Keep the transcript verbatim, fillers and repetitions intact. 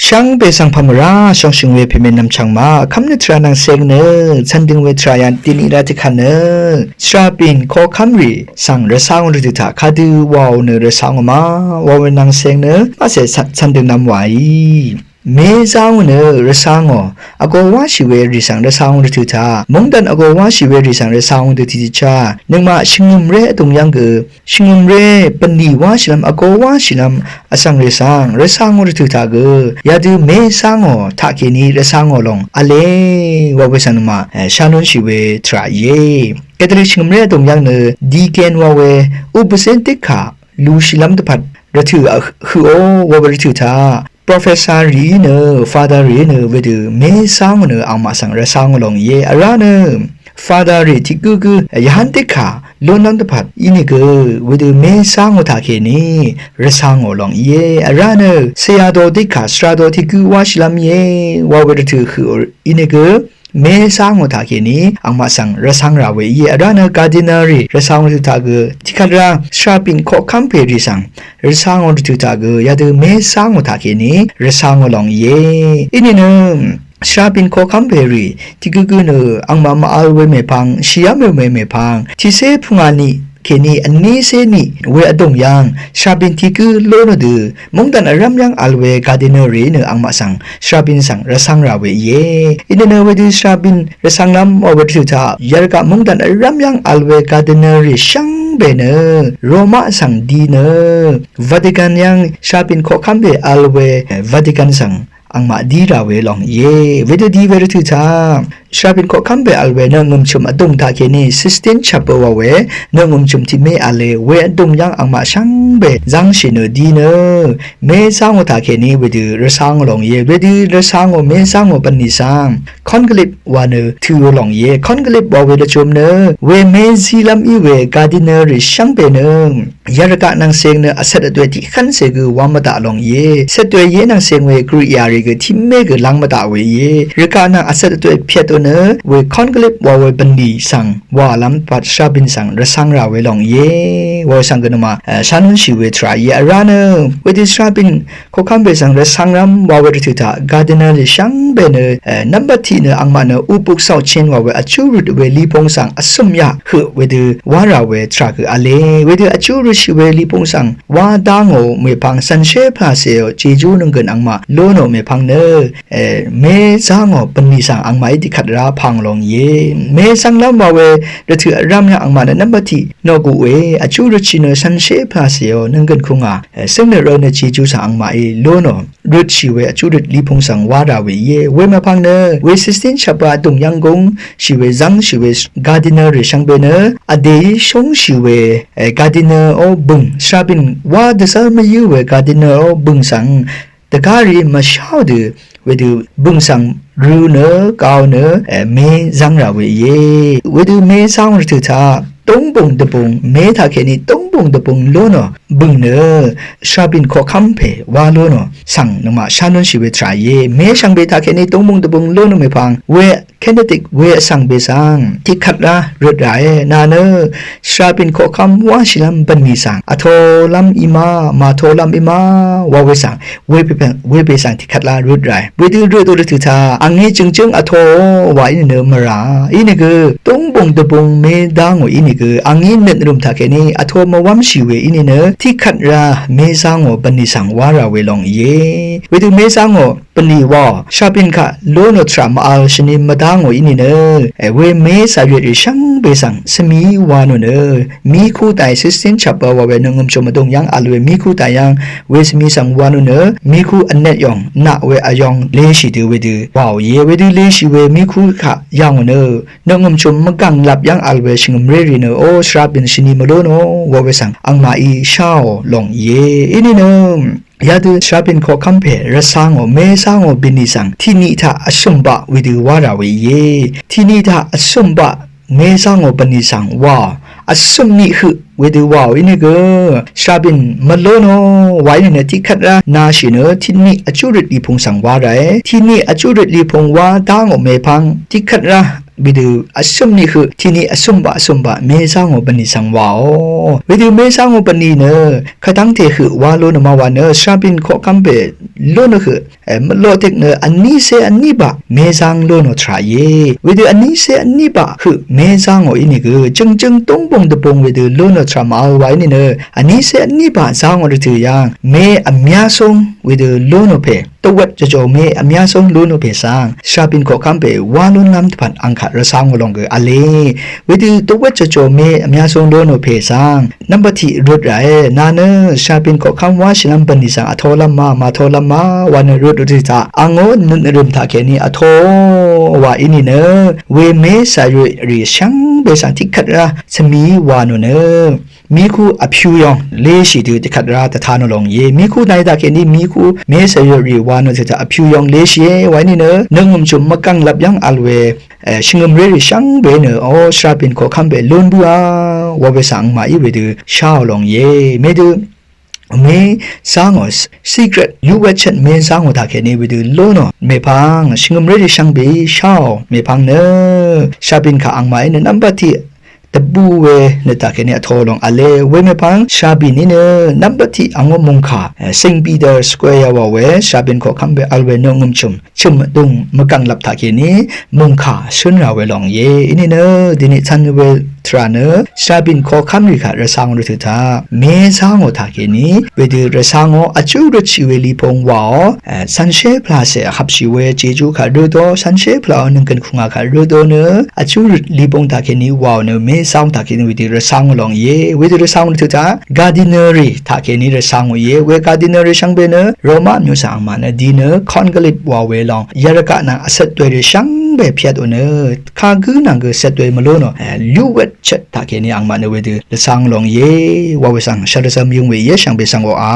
Shvngbe svng pvmvrá shongshø̀ng we pèmèn nvmchv̀ng ma kv́mnø tvrà nvng seng nø cv̀ndøng we tvrà yvn dini rá tiqkvt nø svrabin koqkv́mrì svng rvsvngò rvtø̀ taq kadø wàò nø rvsvngò ma wa we nvng seng nø maqcè cv̀ndøng nvm wàí. Mezangò nø rvsvngò, vgo wáshì we rì svng rvsvngò rvtø̀ taq mungdan vgo wáshì we rì svng rvsvngò dø tiqtiqchá nøngmaq shvngø̀mré vdùng yv́ng gø shvngø̀mré bvnlì wáshìlv́m vgo wáshìlv́m vsvng rì svng rvsvngò rvtø̀ taq gø yadø mezangò taqkèní rvsvngò lòng v̄le wa we svng nøngmaq shá lúnshì we tvrà íe. Katolik shvngø̀mré vdùng yv́ng nø deacon wa we upazin tiqkà lushìlv́m dvpvt rvtø̀ høqò wa we rvtø̀ taq professor rìí nø father rìí nø wedø mezangò nø angmaq svng rvsvngò lòng íe. Vrá nø father rì tiq gǿgǿ yvhán tiqkà lúnlv́m dvpvt ínìgø wedø mezangò taqkèní rvsvngò lòng íe. Vrá nø svyado tiqkà svrado tiq gǿ wáshìlv́m íe wa we rvtø̀ høq ínìgø mezangò taqkèní angmaq svng rvsvng rà we íe. Vrá nø cardinal rì rvsvngò rvtø̀ taq gø tiqkvt rá svrabin koqkv́m pè rì svng rvsvngò rvtø̀ taq gø yadø mezangò taqkèní rvsvngò lòng íe. Inìnø svrabin koqkv́m pè rì tiq gǿgǿ nø angmaq màvl we mèpvng shìá mèmè mèpvng tiqcé pvngà niq kèní vnícé niq we vdùng yv́ng svrabin tiq gǿ lónò dø mungdan vrv́m yv́ng vl we cardinal rì nø angmaq svng svrabin svng rvsvng rà we íe. Inìnø wedø svrabin rvsvnglv́m wa we rvtø̀ taq yarvgaq mungdan vrv́m yv́ng vl we cardinal rì shvngbe nø Roma svng di nø Vatican yv́ng svrabin koqkv́m pè vl we Vatican svng angmaq dí rà we lòng íe. Wedø di we rvtø̀ taq svrabin koqkv́m pè vl we nø ngø̀mchø̀m vdùng taqkèní Sistine Chapel wa we nø ngø̀mchø̀m tiq mé vle we vdùng yv́ng angmaq shvngbe zv́ngshì nø di nø mezangò taqkèní wedø rvsvngò lòng íe. Wedø rvsvngò mezangò bvnlì svng conclave wa nø tø̄ò lòng íe. Conclave wa we lvchum nø we mezílv́m í we cardinal rì shvngbe nø yarvgaq nvng seng nø vcvt vdwe tiqkv́ncè gø wá mvdaq lòng íe. Cvt vdwe íe nvng seng we Grik yarì gø tiq mé gø lv́ng mvdaq we íe. Rvgaq nvng vcvt vdwe pyvtò nø we conclave wa we bvnlì svng wàlv́m dvpvt svrabin svng rvsvng rà we lòng íe. Wa we svng gø nøngmaq shá lúnshì we tvrà íe. Vrá nø wedø svrabin koqkv́m pè svng rvsvnglv́m wa we rvtø̀ taq cardinal rì shvngbe nø nvmbat tiq nø angmaq nø upuk saoqchin wa we vjú røt we lipung svng vsø̀m yaq høq wedø wá rà we tvrà gø vle. Wedø vjú røtshì we lipung svng wá dángò mèpvng cv̀nshé pvlàcèò jejú nønggø̀n angmaq lónò mèpvng nø mezangò bvnlì svng angmaqí tiqkvt rá pv̀ng lòng íe. Mezv́nglv́m wa we rvtø̀ vrv́m yv́ng angmaq nø nvmbat tiq nògù we vjú røtshì nø cv̀nshé pvlàcèò nønggø̀n kùngà cǿng nø rø̄ nø jejú svng angmaqí lónò røtshì we vjú røt lipung svng wá rà we íe. We mèpvng nø we Sistine Chapel vdùng yv́ng gúng shì we zv́ngshì we cardinal rì shvngbe nø vdèí shóngshì we cardinal ó bø̀ng svrabin wá dvzv́r mvyǿ we cardinal ó bø̀ng svng dvgá rì mvsháò dø wedø bø̀ng svng rø̄ nø gao nø mezv́ng rà we íe. Wedø mezv́ng rvtø̀ taq dóngbùng dvbùng mé taqkèní dóngbùng dvbùng lónò bø̀ng nø svrabin koqkv́m pè wá lónò svng nøngmaq shá lúnshì we tvrà íe. Mé shvngbe taqkèní dóngbùng dvbùng lónò mèpvng we Katolik we vsvng pè svng tiqkvt rá røt ràe. Nà nø svrabin koqkv́m wáshìlv́m bvnlì svng vtolv́m í ma màtolv́m í ma wa we svng we pè svng tiqkvt rá røt ràe. Wedø røtò rvtø̀ taq angí jø̀ngjǿng vtoò wa í nìnø mvrà í nìgø dóngbùng dvbùng mé dángò í nìgø angí nøt nvrùm taqkèní vto mvwv́mshì we í nìnø tiqkvt rá mezangò bvnlì svng wá rà we lòng íe. Wedø mezangò bvnlì wàò svrabin kaq lónò tvrà mv-vl shvni mvdá ngò í nìnø we mé zàrøt rì shvngbe svng svmì wa nò nø mí kú dai Sistine Chapel wa we nøngø̀mchø̀m vdùng yv́ng vl we mí kú dai yv́ng we svmì svng wa nò nø mí kú vnvt yòng naq we vyong leshì dø wedø wàò íe. Wedø leshì we mí kú kaq yà ngò nø nøngø̀mchø̀m mvgv̀ng lap yv́ng vl we shvngø̀mré rì nø o svrabin shvni mvlónò wa we svng angmaqí sháò lòng íe. Í nìnø yadø svrabin koqkv́m pè rvsangò mezangò bvnlì svng tiqniq taq vsø̀mbaq wedø wá rà we íe. Tiqniq taq vsø̀mbaq mezangò bvnlì svng wàò vsø̀m niq høq wedø wàò í nìgø svrabin mvlónò wa í nìnø tiqkvt rá nashì nø tiqniq vjú røt lipung svng wá ràe. Tiqniq vjú røt lipung wá dángò mèpvng tiqkvt rá wedø vsø̀m niq høq tiqniq vsø̀mbaq vsø̀mbaq mezangò bvnlì svng wàò. Wedø mezangò bvnlì nø kvdv́ngte høq wá lónò ma wa nø svrabin koqkv́m pè lónò høq mvloqtik nø vnícé vní baq mezang lónò tvrà íe. Wedø vnícé vní baq høq mezangò ínìgø jøngjøng dóngbung dvbung wedø lónò tvrà màvl wa íní nø vnícé vní baq zangò rvtø̀ yv̀ng me vmyasúng wedø lónò pè dvwvt jvjò me vmyasúng lónò pè svng shvbìn koqkv́m pè wá lúnlv́m dvpvt angkaq rvsvngò lòng gø v̄le. Wedø dvwvt jvjò me vmyasúng lónò pè svng nvmbat tiq røt ràe. Nà nø shvbìn koqkv́m wáshìlv́m bv̀nlì svng vtolv́m ma màtolv́m ma wa nø røt røt taq angó nøt nvrø̀m taqkèní vto wa íní nø we mé cv̀rø rì shvngbe svng tiqkvt rá svmi wa nò nø mikú vpyū yong leshì dø tiqkvt rá dvta nò lòng íe. Mikú nayi taqkèní mikú mé cv̀rø rì wa nò tø taq vpyū yong leshìe wa íní nø nøngø̀m chø̀m mvgv̀ng lvp yv́ng vl we shvngø̀mré rì shvngbe nø o shvbìn koqkv́m pè lún bǿà wa we svng angmaq í wedø sháò lòng íe. Medø mé zángò secret yuvwvtshvt mé zángò taqkèní wedø lónò mèpvng shvngø̀mré rì shvngbe sháò mèpvng nø shvbìn kaq angmaq í nø nvmbat tiq dvbù we nø taqkèní vto lòng v̄le. We mèpvng shvbìn í nø nvmbat tiq angó mòngkà Saint Peter Square wa we shvbìn koqkv́m pè vl we nøngø̀m chø̀m chø̀m vdùng mvgv̀ng lvp taqkèní mòngkà shǿn rà we lòng íe. Íní nø dìní cv̄n we tvrà nø shvbìn koqkv́m rì kaq rvsvngò rvtø̀ taq mé zángò taqkèní wedø rvsvngò vjú røtshì we lipung wàò cv̄nshé pvlàcè vhvpshì we jejú kaq røtó cv̄nshé pvlàò nønggø̀n kùngà kaq røtó nø vjú røt lipung taqkèní wàò nø mé zángò taqkèní wedø rvsvngò lòng íe. Wedø rvsvngò rvtø̀ taq gardinal rì taqkèní rvsvngò íe. We gardinal rì shvngbe nø Roma vmyú svng angmaq nø di nø conclave wa we lòng yvrgaq nvng vcvt dø rì shvngbe pyvtò nø kagǿ nvng gø cvt dø mvlú nò yuvwvtshvt taqkèní angmaq nø wedø rvsvngò lòng íe wa we svng shvlvzvm yøng we íe shvngbe svng oqà